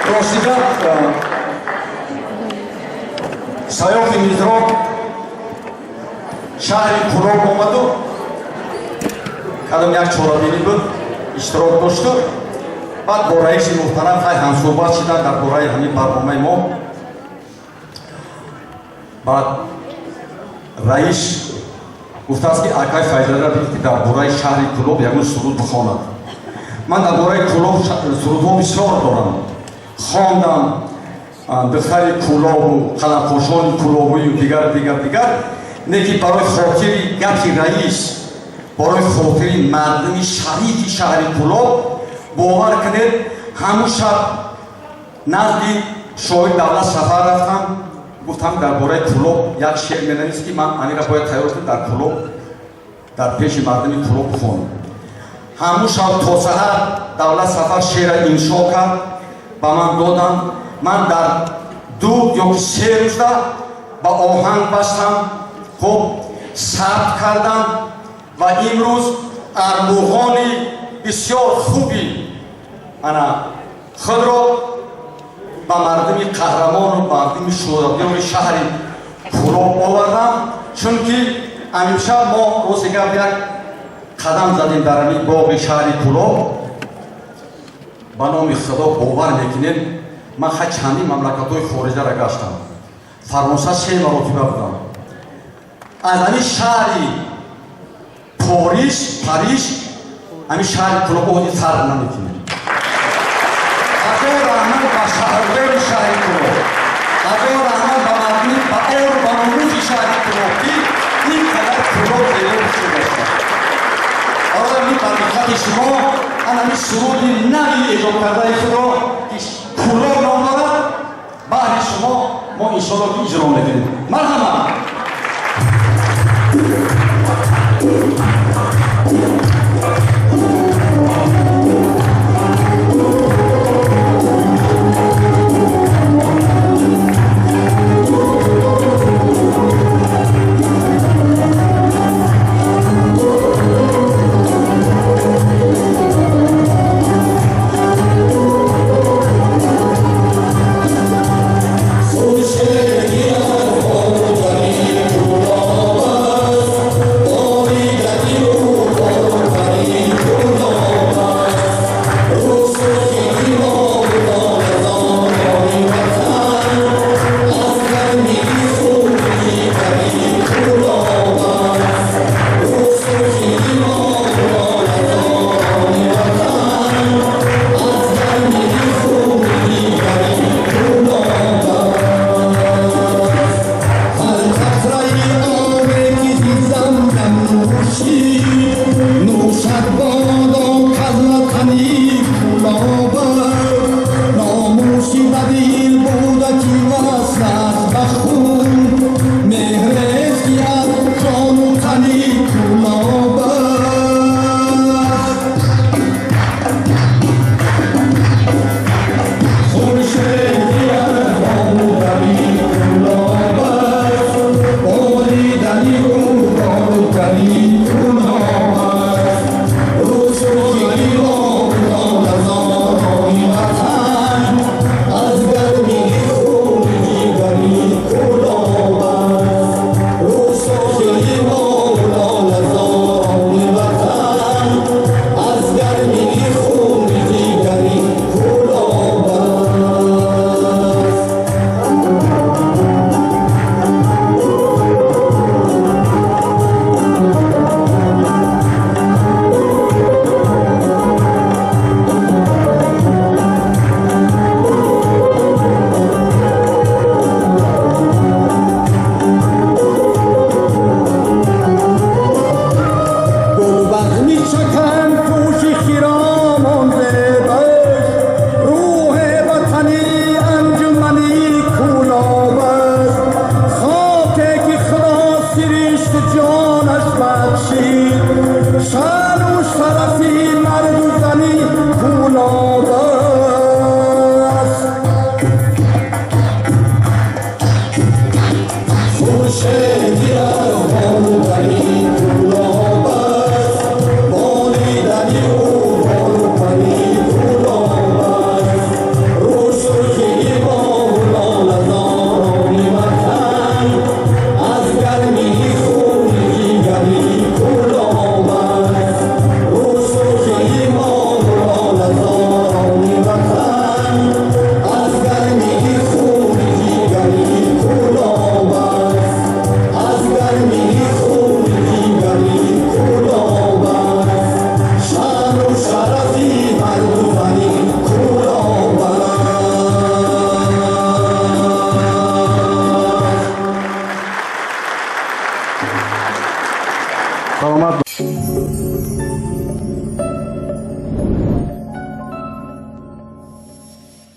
Рости гап, Саёфи Мизроб шаҳри Кӯлоб омаду, кадом як чорабинӣ буд, иштирок дошту. Баъд бо раиси муҳтарам хай ҳамсӯҳбат шидан дар бораи ҳамин барномаи мо. Баъд раис гуфтааст, ки акай Файзалира бигӯ, ки дар бораи шаҳри Кӯлоб ягон суруд бихонад. Ман дар бораи Кӯлоб сурудҳо бисёр дорам, хондам: «Духтари Кӯлобу», «Қалампошони Кӯлобую», дигар, дигар, дигар. Не ки барои хотири гапи раис, барои хотири мардуми шарифи шаҳри Кӯлоб, бовар кунед, ҳамун шаб назди шоир Давлат Сафар рафтам, гуфтам, дар бораи Кӯлоб як шеър менавис, ки ман амира бояд тайёр кунам, дар Кӯлоб, дар пеши мардуми Кӯлоб бихонам. Ҳамун шаб то саҳар Давлат Сафар шеъра иншо кард, ба ман доданд. Ман дар 2 ё 3 рӯзда ба оҳанг бастам, хуб сабт кардам ва имрӯз армуғони бисёр хуби ана худро ба мардуми қаҳрамону мардуми шӯҳратёри шаҳри Кӯлоб овардам, чунки амимшаб мо, рости гап, як қадам задем дар ҳамин боғи шаҳри Кӯлоб. Ба номи Худо, бовар мекунем, ман хай чандин мамлакатҳои хориҷаро гаштам, Фаронса се маротиба будам, аз ҳамин шаҳри Париж ҳамин шаҳри Кӯлоб оди фарқ намекунем. Ҳазор раҳмат ба шаҳрдори шаҳри Кӯлоб, ҳазор раҳмат ба мардуми ба ору ба номуси шаҳри Кӯлоб, ки ин қадар Кӯлоб зебо шудааст. Барои ба диққати шумо ҳамин суруди нави эҷод кардаи худро, ки «Кӯлоб» ном дорад, баҳри шумо мо иншоалло ки иҷро мекунем. Марҳамат.